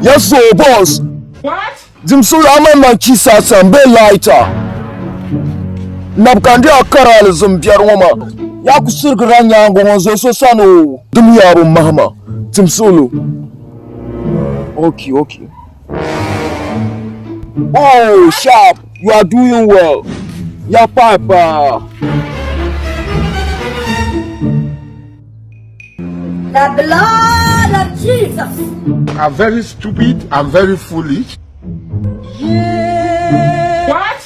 Yes, so boss. What? Dimsolo a mani man chisa sam bee lighter. Nabi ka n di a kara alizin biɛri ŋɔ maa. Yaa ku sirigira nyaangi ŋɔ zo so sani o. Dim yaa bi mahima. Dimsolo. Okay, okay. Oh, sharp. You are doing well. Ya pipe. The blood of Jesus. I'm very stupid. I'm very foolish. What?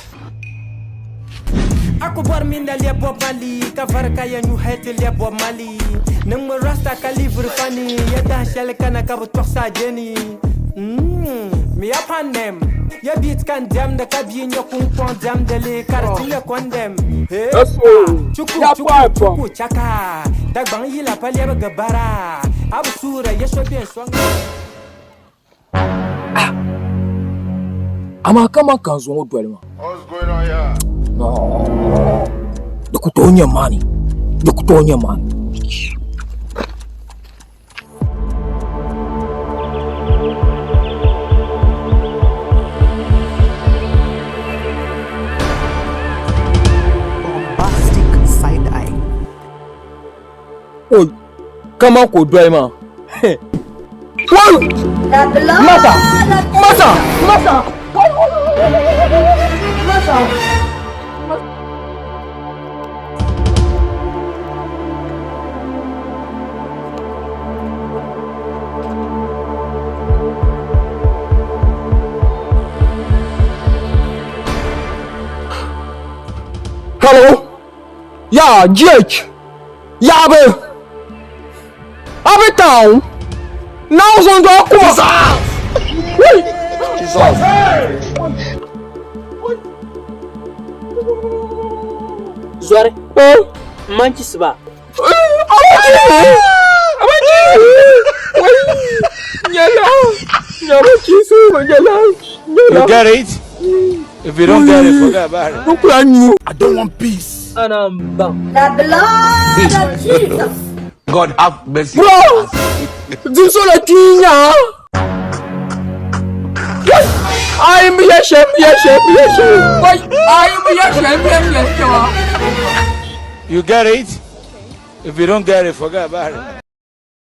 Ako bor minda lebo mali ka varka ya nyu heti lebo mali Nang rasta ka livre fani ya da shele kana ka bu toksa jeni Mi ya panem ya beat kan jam da ka bi nyo kun pon jam de le kar tile kondem. Hey. Yes, so. Chuku Ya chuku pipe. chuku chaka Dagbang yila pa lebe gabara Abu sura yesho bien swang. Amaa kaman ka n zaŋ o doli ma. What's going on here? No. Di ku tooi nyɛ mani. Di ku tooi nyɛ mani. Bombastic side eye. O kaman ka o doli ma. Wai! The blood Masa! of Masa! Masa! Masa! Hello? Yeah, GH. Yeah, babe. Abi town. Now on the course. Jesus. Zɔri, Oh. manchi siba. You get it? If you don't get it, forget about it. I don't want peace. Ana bang. The blood of Jesus. God have mercy. Bro! Dimsolo tinya! Ay mi yeshe mi yeshe mi yeshe. Wai ay mi yeshe mi yeshe. You get it? If you don't get it, forget about it.